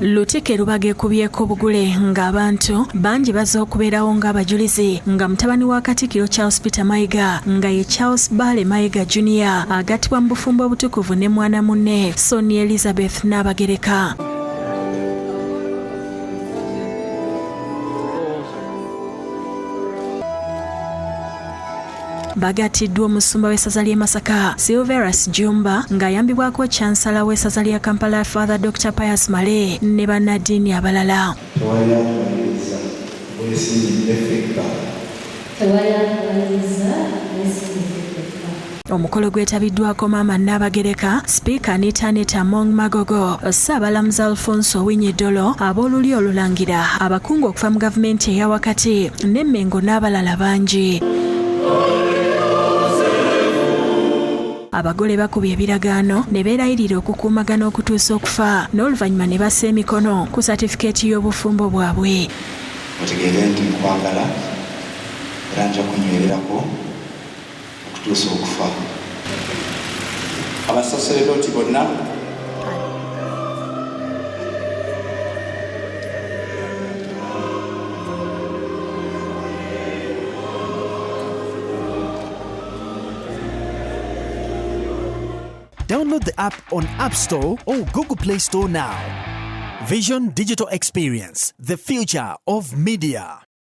Lutikko e Lubaga ekubyeko obugule ng'abantu bangi bazze okubeerawo ng'abajulizi nga mutabani wa Katikkiro Charles Peter Mayiga nga ye Charles Bbaale Mayiga Junior agattibwa mu bufumbo obutukuvu ne mwana munne Sonia Elizabeth Nnaabagereka. Bagattiddwa omusumba w'essaza ly'e Masaka Silverus Jjumba ng'ayambibwako Chancellor w'essaza lya Kampala Father Dr Pius Male ne bannaddiini abalala. Tewali atumaliriza bwesiimidde ffekka. Tewali atumaliriza bwesiimidde ffekka. Omukolo gwetabiddwako Maama Nnaabagereka, Sipiika Anita Annet Among Magogo, Ssaabalamuzi Alfonso Owiny Dollo, ab'olulyo olulangira, abakungu okuva mu gavumenti eya wakati ne Mmengo n'abalala bangi. Abagole bakubye ebiragaano ne beerayirira okukuumagana okutuusa okufa n'oluvannyuma ne bassa emikono ku satifikeeti y'obufumbo bwabwe. Otegeere nti nkwagala era nja kunywererako okutuusa okufa. Abasaseredooti bonna. Download the app on App Store or Google Play Store now. Vision Digital Experience, the future of media.